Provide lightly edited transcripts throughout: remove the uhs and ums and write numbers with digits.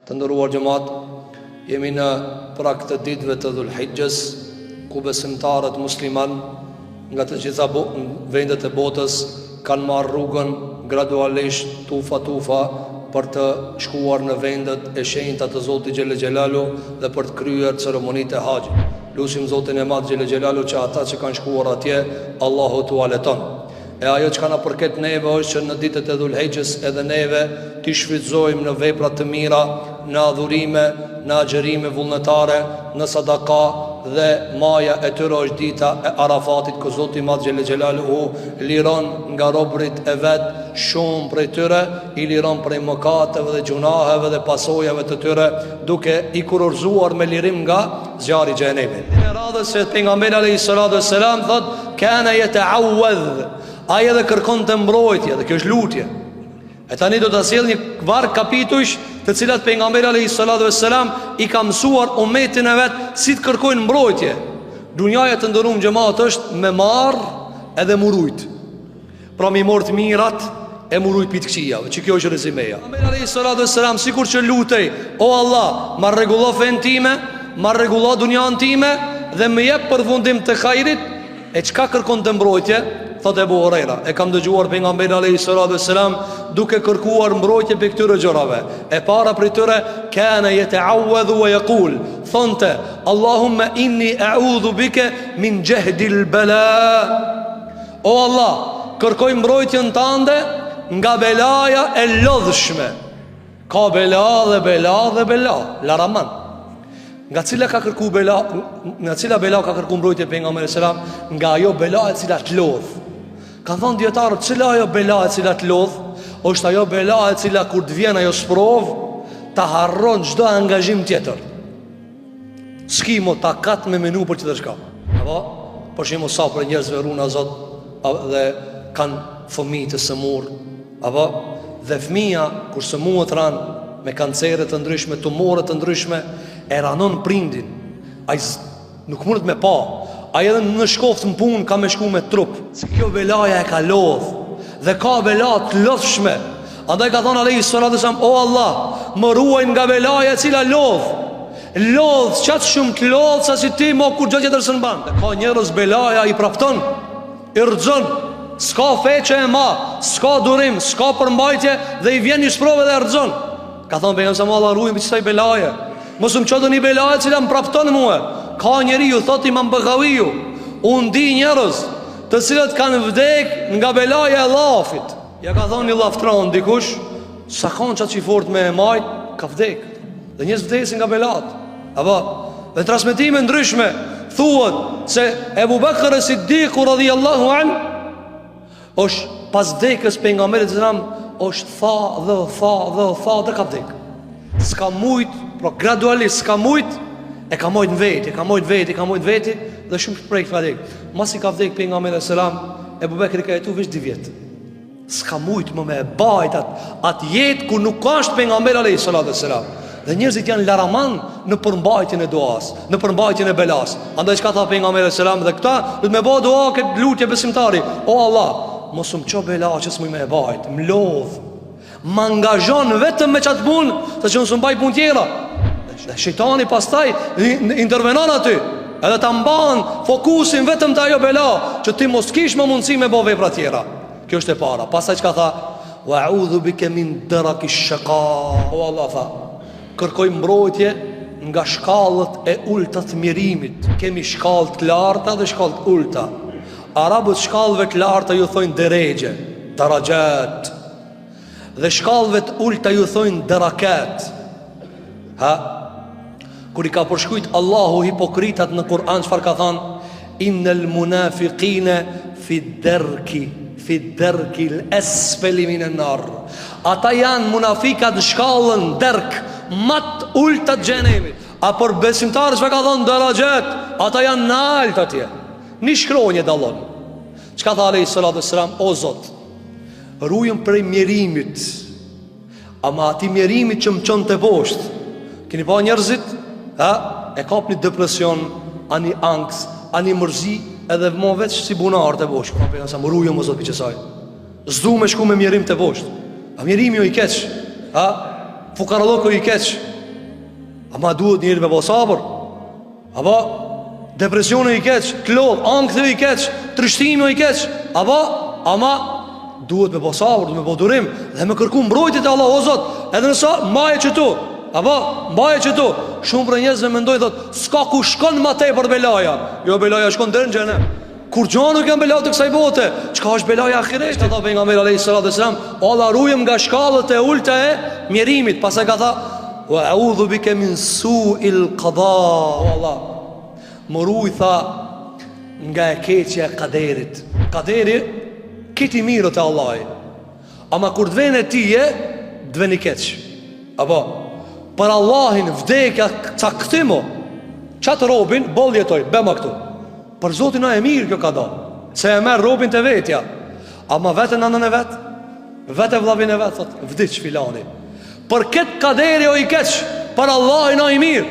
Të nderuar xhemat, jemi në prag të ditëve të Dhul-Hixhes, ku besimtarët muslimanë nga të gjitha vendet e botës kanë marrë rrugën gradualisht tufa tufa për të shkuar në vendet e shenjta të Zotit Xhele Xhelaluhu dhe për të kryer ceremonitë e haxhit. Lusim Zotin e Madh Xhele Xhelaluhu që ata që kanë shkuar atje, Allahu t'ua lehton. E ajo çka na përket neve është që në ditët e Dhul-Hixhes edhe neve t'i shfrytëzojmë në vepra të mira, në adhurime, në agjërime vullnetare, në sadaka dhe maja e tyre është dita e Arafatit ku Zoti i Madh Xhele Xhelaluhu liron nga robërit e vet shumë prej tyre, i liron prej mëkateve dhe gjunaheve dhe pasojave të tyre, duke i kurorëzuar me lirim nga zjarri i xhehenemit. Në radhës se pejgamberi alayhi salatu selam thot kana yata'awwadh. Ai edhe kërkonte mbrojtje dhe kjo është lutje. E tani do ta sjell një varg kapitujsh të cilat pejgamberi alayhi salatu selam i ka mësuar umetin e vet si të kërkojnë mbrojtje. Dunjaja të nderum xhemat është me marr edhe m'u rujt. Pra m'i marr të mirat e m'u rujt pi të këqijave, që kjo është rezimeja. Pejgamberi alayhi salatu vesselam sikur që lutej, o Allah, ma rregullo fenë time, ma rregullo dunjan time dhe më jep përfundim të hajrit, e çka kërkonte mbrojtje? Thotë Ebu Hurejra, e kam dëgjuar pejgamberin alayhi salatu vesselam duke kërkuar mbrojtje prej këtyre gjërave. E para prej tyre, kana yata'awwadhu wa yaqul, thonte, Allahumma inni a'udhu bika min jahdil bala. O Allah, kërkoj mbrojtjen tande nga belaja e lodhshme. Ka bela dhe bela dhe bela, laraman. Nga cila ka kërku bela, nga cila bela ka kërku mbrojtje pejgamberi selam, nga ajo bela e cila të lodh. Kanë thonë dijetarët, cila ajo bela e cila të lodh, është ajo bela e cila kur të vjen ajo sprovë, ta harron çdo angazhim tjetër. S'ki mo takat me menu për tjetër çka Apo, për shembull sa prej njerëzve runa Zot Dhe kanë fëmi të sëmurë Apo, dhe fëmija kur sëmuhet ran Me kancere të ndryshme, tumore të ndryshme E ranon prindin Ai nuk mundet me pa Ai edhe në shkoftë në punë ka me shku me trup Se kjo belaja e ka lodh Dhe ka bela të lodhshme Andaj ka thonë alejhi salatu selam O Allah, më ruaj nga belaja e cila lodh Lodh, qaq shumë të lodh Sa si ti mo kurgjo tjetër s'un ban Dhe ka njerëz belaja i prapton I rrëzon S'ka fe që e ma S'ka durim, s'ka përmbajtje Dhe i vjen një sprovë dhe e rrëzon Ka thonë pejgamberi selam Allah ruajmë prej qësaj belaje Mos më ço ndonjë belaje e cila më prapton mue Ka njeriu, thot imam Begaviu Unë di njerëz Të cilët kanë vdek nga belaja e llafit Ja ka thonë një llaftran dikush S'a kanë qaq i fort me e majt Ka vdek Dhe njerëz vdesin nga belat Apo Dhe transmetime ndryshme Thuhet se Ebu Bekër es-Siddiku Radijallahu anh është pas vdekjes pejgamberit selam është tha dhe tha dhe tha dhe ka vdek S'ka mujt Pra gradualisht s'ka mujt E ka mujt në veti, e ka mujt veti, e ka mujt veti Dhe shumë shpejt ka vdek Masi ka vdek pejgamberi selam Ebu Bekri ka jetu veç dy vjet S'ka mujt më me e bajt at, atë jetë ku nuk është pejgamberi alejhi salatu selam. Dhe njerëzit janë laraman në përmbajtjen e duas, në përmbajtjen e belas. Andaj çka tha pejgamberi alejhi selam dhe këta, do të me ba dua këtë lutje besimtari. O Allah, mos më ço bela që s'muj me e bajt, më lodh. Më angazhon vetëm me qatë punë, se që unë s'un baj punë tjera. Dhe shejtani pastaj intervenon aty, edhe ta mban fokusin vetëm te ajo bela, që ti mos kish më mundësi me bo vepra tjera. Kjo është e para. Pastaj çka tha? Wa a'udhu bika min daraki shqa. O Allah tha, kërkoj mbrojtje nga shkallët e ulta të mjerimit. Kemi shkallë të larta dhe shkallë të ulta. Arabët shkallëve të larta ju thojnë derexhe, daraxhat. Dhe shkallëve të ulta ju thojnë derakat. Ha? Kur i ka përshkrujt Allahu hipokritat në Kur'an çfarë ka thanë? Innel munafiqine fi derki fi derkil esfeli minen nar. Ata janë munafikat në shkallën derk ma të ulta të xhehenemit. A për besimtarët çfarë ka thonë deraxhet? Ata janë nalt atje. Një shkronjë dallon. Çka tha alejhi salatu selam? O Zot, rujëm prej mjerimit Ama atij mjerimit që më çon te poshtë Keni pa njerëzit ha, E kap një depresion A një ankth A një mërzi Edhe mo veç si bunar te poshtë Ka pejgamberi më rujëm o Zot prej qësaj S'du me shku me mjerim te poshtë A mjerimi o i keq Ha Fukarallëku i keq. Ama duhet njeri me bo sabër. Apo, depresioni i keq, t'lodh, ankthi i keq, trishtimi i keq. Apo, ama duhet me bo sabër, duhet me bo durim dhe me kërku mbrojtje te Allahu o Zot. Edhe nëse maje qëtu, apo maje qëtu. Shumë prej njerëzve mendojnë thot, s'ka ku shkon ma tepër belaja. Jo belaja shkon deri në xhehenem. Kurgjo nuk janë bela të kësaj bote Çka është belaja e ahiretit Ka tha pejgamberi alejhi salatu ve selam O Allah rujem nga shkallët e ulta e mjerimit Pastaj ka tha Wa eudhu bike min suil kada O Allah Më ruj tha Nga e keqja e kaderit Kaderi Krejt i mirë te Allahi Ama kur të vjen tyje Të vjen i keq Apo Për Allahin vdekja caktim o Qatë robin Boll jetoj Bema këtu Për Zotin a e mirë kjo kada Se e merr robin te vetja Ama vete nanën e vet Vete vllavin e vet thot, Vdiq filani Për këtë kaderi o i keq Për Allahin o i mirë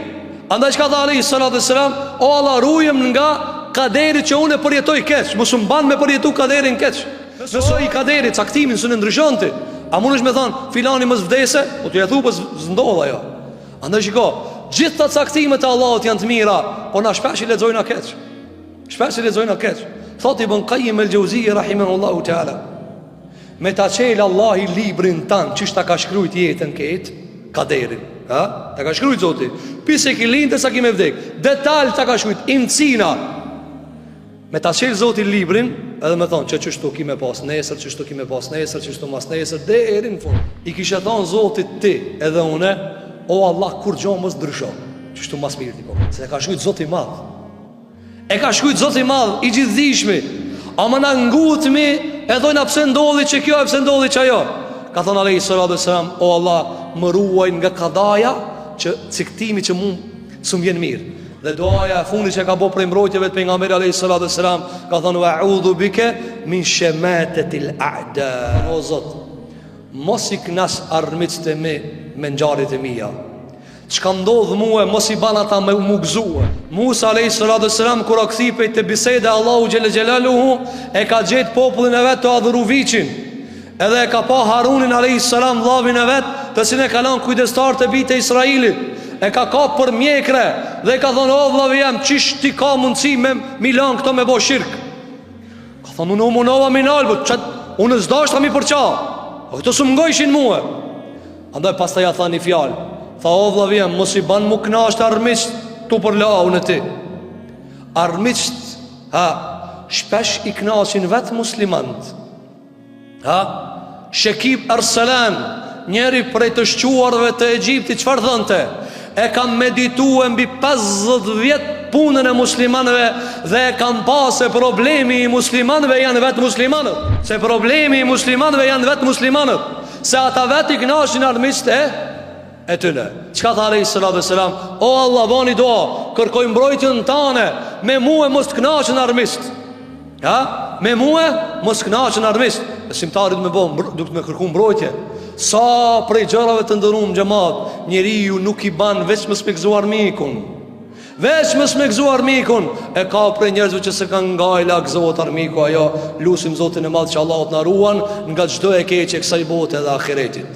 Andaj çka tha alejhi salatu ve selam O Allah rujem nga kaderi që unë e përjetoj keq Mos më ban me përjetu kaderin keq Nëse i kaderi, caktimin, s'un e ndryshon ti A mundesh me thonë, filani mos vdese Po ti e thu, po s'ndodh ajo Andaj shiko, gjitha caktimet e Allahut janë të mira, po na shpesh i lexojna keq. Shpesh i lexojna keq. Thot Ibn Qayyim el-Jauziy rahimahullahu teala. Me ta çel Allahi librin tan, qysh ta ka shkrujt jetën ket, kaderin, ha? Ta ka shkrujt Zoti. Pi se ki lind e sa ki me vdek. Detal ta ka shkrujt, imcina. Me ta çel Zoti librin edhe me thonë që qështu ki me pas nesër, qështu ki me pas nesër, qështu mas nesër, deri në fund. I kishe thonë Zotit ti edhe une, o Allah, kurgjo mos ndrysho, qështu mas mirë ti po. Se e ka shkrujt Zoti i madh. E ka shkrujt Zoti i madh, i gjithdijshmi. Ama na ngutmi e thojna pse ndodhi që kjo e pse ndodhi që ajo. Ka thonë alejhi salatu ve selam, o Allah, më ruaj nga kadaja që caktimi që mu s'më vjen mirë. Dhe duaja e fundit që ka bo prej mbrojtjeve të pejgamberit alayhi salatu wasalam, ka thënë wa a'udhu bike min shamatatil a'da. O Zot, mos i knaq armiqtë e mi me ngjarjet e mia. Çka ndodh mue, mos i ban ata me mu gëzue. Musa alayhi salatu wasalam kur u kthy prej te biseda e Allahu xhele xhelaluhu, e ka gjetë popullin e vet tu adhuru viçin. Edhe e ka pa Harunin a.s. vllavin e vet, të cilin e ka lanë kujdestar te bijtë e Israilit. E ka kap për mjekre dhe i ka thonë, o vllavi jem, qysh ti ka mundësi me m'i lanë këto me bo shirk. Ka thonë, unë u munova m'i nalë, po qëtë, unë s'dashta m'i përça. O këto s'më ngojshin mue. Andaj pastaj ja tha një fjalë. Tha, o vllavi jem, mos i ban m'u knaqt armiqt tu përla unë e ti. Armiqt, ha, shpesh i knaqin vetë muslimant. Ha? Shekib Arsalan, njëri prej të shquarve të Egjiptit, çfarë thonte? E kam meditue mbi 50 vjet punën e muslimanëve dhe e kam pa se problemi i muslimanëve janë vetë muslimanët. Se problemi i muslimanëve janë vetë muslimanët. Se ata vetë i knaqin armiqtë e e tyne. Çka tha alejhi salatu selam? O Allah, bani dua, kërkoj mbrojtjen tane, me mue mos të knaqen armiqt. Ha? Me mue mos knaqen armiqt. Besimtari duhet me bo, duhet me kërku mbrojtje. Sa prej gjërave të nderum xhemat, njeriu nuk i ban veç mos me gëzu armikun. Veç mos me gëzu armikun E ka prej njerëzve që s'e kanë gajle a gëzohet armiku a jo Lusim Zotin e madh që Allahu të na ruan Nga çdo e keqe e kësaj bote dhe ahiretit.